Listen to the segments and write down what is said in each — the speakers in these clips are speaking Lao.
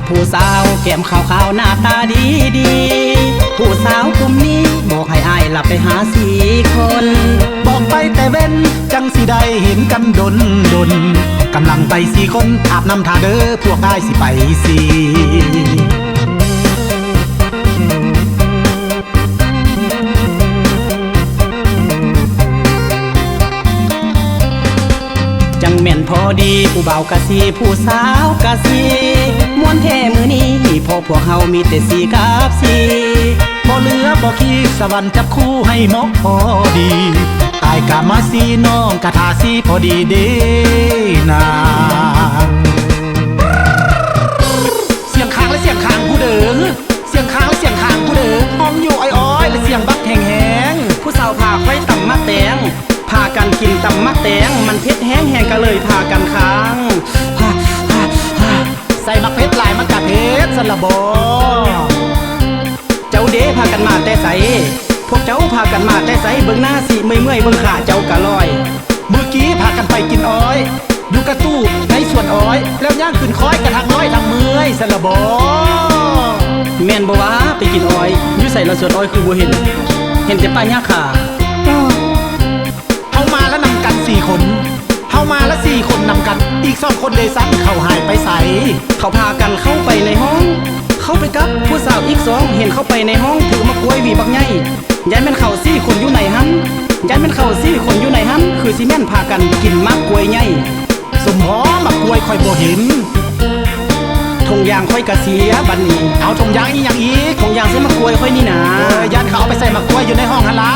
ຜູ້ສາວແກ້ມຂາວໆ ໜ້າຕາດີໆ ຜູ້ສາວກຸ່ມນີ້ບອກໃຫ້ອ້າຍລະໄປຫາສີ່ຄົນ ບອກໄປແຕ່ເວັນ ຈັ່ງຊິໄດ້ເຫັນກັນດົນໆ ກຳລັງໄປສີ່ຄົນ ອາບນ້ຳຖ້າເດີ ພວກອ້າຍຊິໄປສີ່. ຈັ່ງແມ່ນພໍດີ ຜູ້ບ່າວກະສີ່ ຜູ້ສາວກະສີ່ ມ່ວນແທ້ມື້ນີ້ ເພາະພວກເຮົາມີແຕ່ສີ່ກັບສີ່ ບໍ່ເຫຼືອບໍ່ຂີ້ ສະຫວັນຈັບຄູ່ໃຫ້ເໝາະພໍດີ ອ້າຍກະມາສີ່ ນ້ອງກະຖ້າສີ່ ພໍດີເດ້ນາງ. ສຽງຄ້າງ ແລະ ສຽງຄ້າງຜູ້ເດີ ສຽງຄ້າງ ແລະ ສຽງຄ້າງຜູ້ເດີ ຮ້ອງຢູ່ອ້ອຍໆ ແລະ ສຽງບັກແຮງໆ ຜູ້ສາວພາຂ້ອຍຕຳໝາກແຕງ ພາກັນກິນຕຳໝາກແຕງ ມັນເຜັດແຮງໆ ກະເລີຍພາກັນຄ້າງ ໃສ່ໝາກເຜັດຫຼາຍມັນກະເຜັດ ຊັ້ນລະບໍ. ເຈົ້າເດ ພາກັນມາແຕ່ໃສ? ພວກເຈົ້າພາກັນມາແຕ່ໃສ? ເບິ່ງໜ້າຊິເມື່ອຍໆ ເບິ່ງຂາເຈົ້າກະລອຍ. ມື້ກີ້ພາກັນໄປກິນອ້ອຍ ຢູ່ກະຕູບໃນສວນອ້ອຍ ແລ້ວຍ່າງຂຶ້ນຄ້ອຍກະທັງລອຍທັງເມື່ອຍ ຊັ້ນລະບໍ. ແມ່ນບໍ່ວ່າໄປກິນອ້ອຍ? ຢູ່ໃສລະສວນອ້ອຍຄືບໍ່ເຫັນ? ເຫັນແຕ່ປ່າຫຍ້າຄາ. ເຮົາມາລະນຳກັນສີ່ຄົນ ເຮົາມາລະສີ່ຄົນນຳກັນ ອີກສອງຄົນເດຊັ້ນ ເຂົາຫາຍໄປໃສ? ເຂົາພາກັນເຂົ້າໄປໃນຫ້ອງ ເຂົ້າໄປກັບຜູ້ສາວອີກສອງ ເຫັນເຂົ້າໄປໃນຫ້ອງ ຖືໝາກກ້ວຍຫວີບັກໃຫຍ່ ຢ້ານແມ່ນເຂົາສີ່ຄົນຢູ່ໃນຫັ້ນ ຢ້ານແມ່ນເຂົາສີ່ຄົນຢູ່ໃນຫັ້ນ ຄືຊິແມ່ນພາກັນກິນໝາກກ້ວຍໃຫຍ່. ສົມພໍໝາກກ້ວຍຂ້ອຍບໍ່ເຫັນ ຖົງຢາງຂ້ອຍກະເສຍບັດນີ້. ເອົາຖົງຢາງອີ່ຫຍັງອີກ? ຖົງຢາງໃສ່ໝາກກ້ວຍຂ້ອຍນີ້ນາ. ເອີ ຢ້ານເຂົາເອົາໄປໃສ່ໝາກກ້ວຍຢູ່ໃນຫ້ອງຫັ້ນລະ.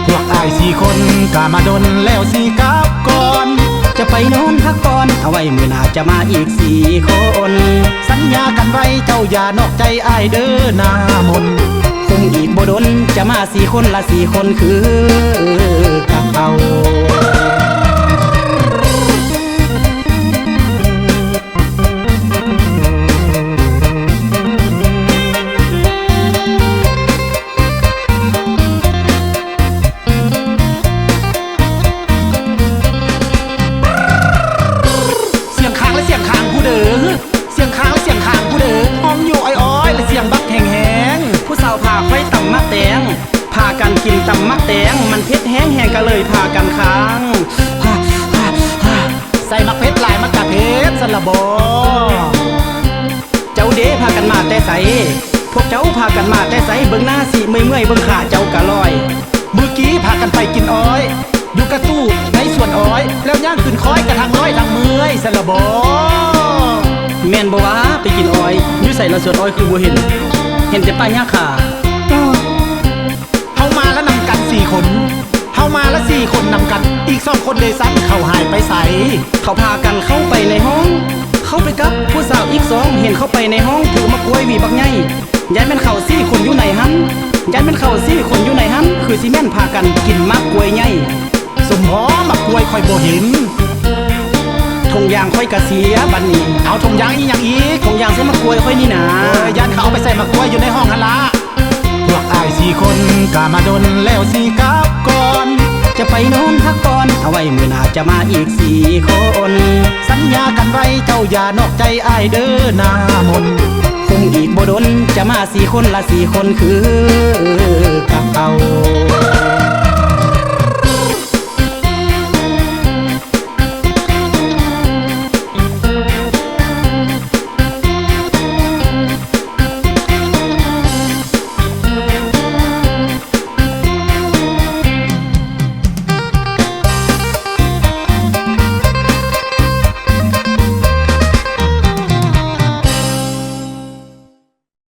ພວກອ້າຍສີ່ຄົນກະມາດົນແລ້ວຊິກັບກ່ອນ ຈະໄປນອນພັກຜ່ອນ ເອົາໄວ້ມື້ໜ້າຈະມາອີກສີ່ຄົນ ສັນຍາກັນໄວ້ເຈົ້າຢ່ານອກໃຈອ້າຍເດີໜ້າມົນ ຄົງອີກບໍ່ດົນຈະມາສີ່ຄົນລະສີ່ຄົນຄືກັບເກົ່າ. ສຽງຄ້າງ ແລະ ສຽງຄ້າງຜູ້ເດີ ສຽງຄ້າງ ແລະ ສຽງຄ້າງຜູ້ເດີ ຮ້ອງຢູ່ອ້ອຍໆ ແລະ ສຽງບັກແຮງໆ ຜູ້ສາວພາຂ້ອຍຕຳໝາກແຕງ ພາກັນກິນຕຳໝາກແຕງ ມັນເຜັດແຮງໆ ກະເລີຍພາກັນຄ້າງ ໃສ່ໝາກເຜັດຫຼາຍມັນກະເຜັດ ຊັ້ນລະບໍ. ເຈົ້າເດ ພາກັນມາແຕ່ໃສ? ພວກເຈົ້າພາກັນມາແຕ່ໃສ? ເບິ່ງໜ້າຊິເມື່ອຍໆ ເບິ່ງຂາເຈົ້າກະລອຍ. ມື້ກີ້ພາກັນໄປກິນອ້ອຍ ຢູ່ກະຕູບໃນສວນອ້ອຍ ແລ້ວຍ່າງຂຶ້ນຄ້ອຍກະທັງລອຍທັງເມື່ອຍ ຊັ້ນລະບໍ. ແມ່ນບໍ່ວ່າໄປກິນອ້ອຍ? ຢູ່ໃສລະສວນອ້ອຍຄືບໍ່ເຫັນ? ເຫັນແຕ່ປ່າຫຍ້າຄາ. ເຮົາມາລະນຳກັນສີ່ຄົນ ເຮົາມາລະສີ່ຄົນນຳກັນ ອີກສອງຄົນເດຊັ້ນ ເຂົາຫາຍໄປໃສ? ເຂົາພາກັນເຂົ້າໄປໃນຫ້ອງ ເຂົ້າໄປກັບຜູ້ສາວອີກສອງ ເຫັນເຂົ້າໄປໃນຫ້ອງ ຖືໝາກກ້ວຍຫວີບັກໃຫຍ່ ຢ້ານແມ່ນເຂົາສີ່ຄົນຢູ່ໃນຫັ້ນ ຢ້ານແມ່ນເຂົາສີ່ຄົນຢູ່ໃນຫັ້ນ ຄືຊິແມ່ນພາກັນກິນໝາກກ້ວຍໃຫຍ່. ສົມພໍໝາກກ້ວຍຂ້ອຍບໍ່ເຫັນ ຖົງຢາງຂ້ອຍກະເສຍບັດນີ້ ເອົາຖົງຢາງອີ່ຫຍັງອີກ? ຖົງຢາງໃສ່ໝາກກ້ວຍຂ້ອຍນີ້ນາ ເອີ ຢ້ານເຂົາເອົາໄປໃສ່ໝາກກ້ວຍຢູ່ໃນຫ້ອງຫັ້ນລະ. ພວກອ້າຍສີ່ຄົນກະມາດົນແລ້ວຊິກັບກ່ອນ ຈະໄປນອນພັກຜ່ອນ ເອົາໄວ້ມື້ໜ້າຈະມາອີກສີ່ຄົນ ສັນຍາກັນໄວ້ເຈົ້າຢ່ານອກໃຈອ້າຍເດີໜ້າມົນ ຄົງອີກບໍ່ດົນຈະມາສີ່ຄົນລະສີ່ຄົນຄືກັບເ